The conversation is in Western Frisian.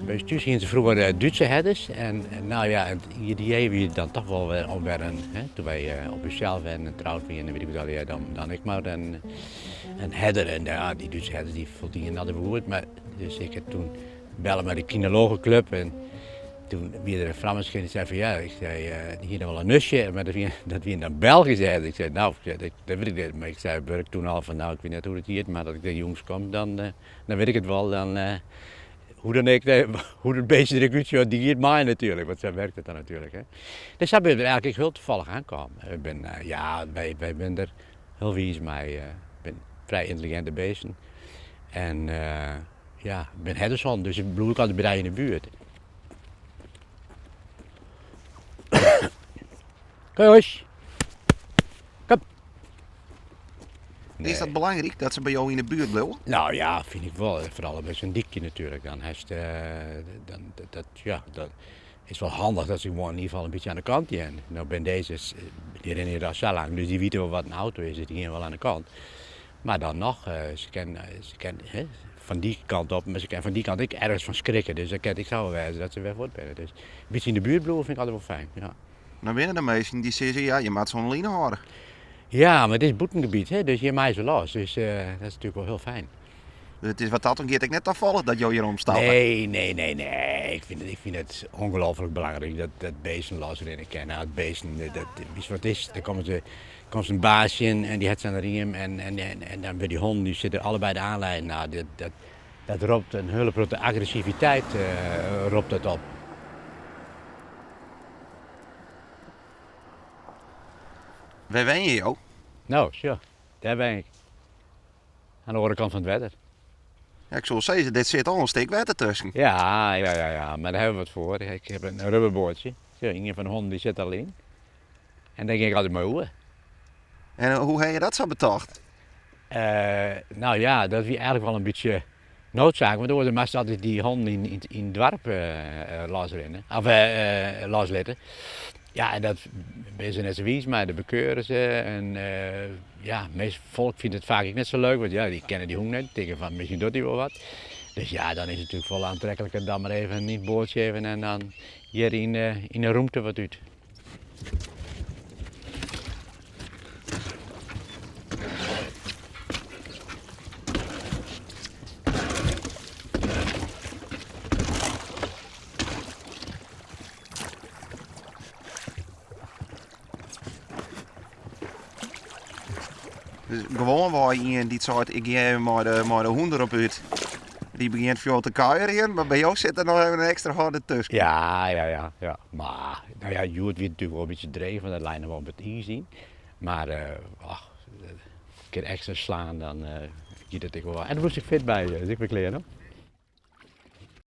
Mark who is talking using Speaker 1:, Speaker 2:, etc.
Speaker 1: By ús thús hiene se froeger Dútse herders en no ja, it idee wie dan toch wol wer om wer in, hè, toen wy op ússels wennen en troud wiene en weet ik wat allegear, dan, dan ek mar in, in herder. En ja, dy Dútse herders dy foldienen altyd wol goed, mar dus ik ha toen belle mei de kynologeklup en toen wie der in frammenske dy sei fan ja, ik sei, dy hie noch wol in nustje, mar dat wie, dat wiene dan Belgyske herders. Ik sei, no, dat wit ik net, mar ik sei op wurk toen al fan no, ik wit net hoe't it hjit, mar as ik dêr jûns kom, dan, dan wit ik it wol, dan hoe dan ek, hoe't it beestje der ek útsjocht, dy giet mei natuerlik, want sa werkt it dan natuerlik. Hè. Dus sa binne we der eigentlik ek hiel tafallich oankaam. We binne, ja, wy, wy binne der hiel wiis mei, binne frij yntelliginte beesten. En ja, ik bin herdershûn, dus ik bliuw ek altyd by dy yn de buert. Kom jonges. Kom.
Speaker 2: Is dat belangryk dat se by jo yn de buert bliuwe?
Speaker 1: No ja, fyn ik wol. Foaral by sa'n dykje natuerlik. Dan hast, dan, dat, ja, dat is wol handich dat se gewoan yn ieder gefal in bytsje oan de kant gean. No bin dizze, dy rinne hjir al sa lang, dus dy witte wol wat in auto is, dus dy gean wol oan de kant. Mar dan noch, se kin, se kin, hè, fan dy kant op, mar se kin fan dy kant ek ergens fan skrikke. Dus dat kin ek sa wol wêze dat se wer fuort binne. Dus in bytsje yn de buert bliuwe fyn ik altyd wol fijn, ja.
Speaker 2: No binne der minsken dy sizze, ja, je moatte se oan de line hâlde.
Speaker 1: Ja, mar it is bûtengebiet, hè, dus hjir meie se los. Dus dat is natuerlik wol hiel fijn.
Speaker 2: Dus it is wat dat oangiet ek net tafallich dat jo hjir omstappe?
Speaker 1: Nee, nee, nee, nee. Ik fyn it, ik fyn it ongelooflik belangryk dat, dat beesten losrinne kinne. As beesten, dat, witst wat it is, dan komme se, komt se in baas tsjin en dy hat se oan de riem en, en, en, en dan wurde dy honden, dy sitte allebei de aanlijn. Nou, dat, dat, dat ropt in hiele protte agressiviteit ropt dat op.
Speaker 2: Wêr wenje jo?
Speaker 1: No, sjoch, dêr wen ik. Oan de oare kant fan it wetter.
Speaker 2: Ja, ik soe sizze, dit sit al in stik wetter tusken.
Speaker 1: Ja, ja, ja, ja, mar dêr hawwe we wat foar. Ik haw in rubberboatsje. Sjoch, ien fan de honden dy sit al yn. En dêr gean ik altyd mei oer.
Speaker 2: En hoe ha je dat sa betocht?
Speaker 1: No ja, dat wie eigentlik wol in bytsje noodzaak, want oars moatst altyd dy honden yn it doarp losrinne, of loslitte. Ja, en dat binne se net sa wiis mei, dat bekeuren se en ja, meast folk fynt it faak ek net sa leuk, want ja, dy kenne dy hûn net, tinke fan miskien docht dy wol wat. Dus ja, dan is it natuerlik folle oantrekliker dan mar even yn it boatsje even en dan hjir yn de rûmte wat út.
Speaker 2: Dus gewoanwei ien dy't seit ik gean even mei de hûn derop út. Dy begjint fjold te kuierjen, mar by jo sit der noch even in ekstra horde tusken.
Speaker 1: Ja, ja, ja, ja. Mar, no ja, hjoed wie it natuerlik wol in bytsje dreech, want der lei noch wol wat iis yn. Mar, ach, in kear ekstra slaan, dan giet it ek wol. En dan bliuwst ek fit by, dus ik bin klear no.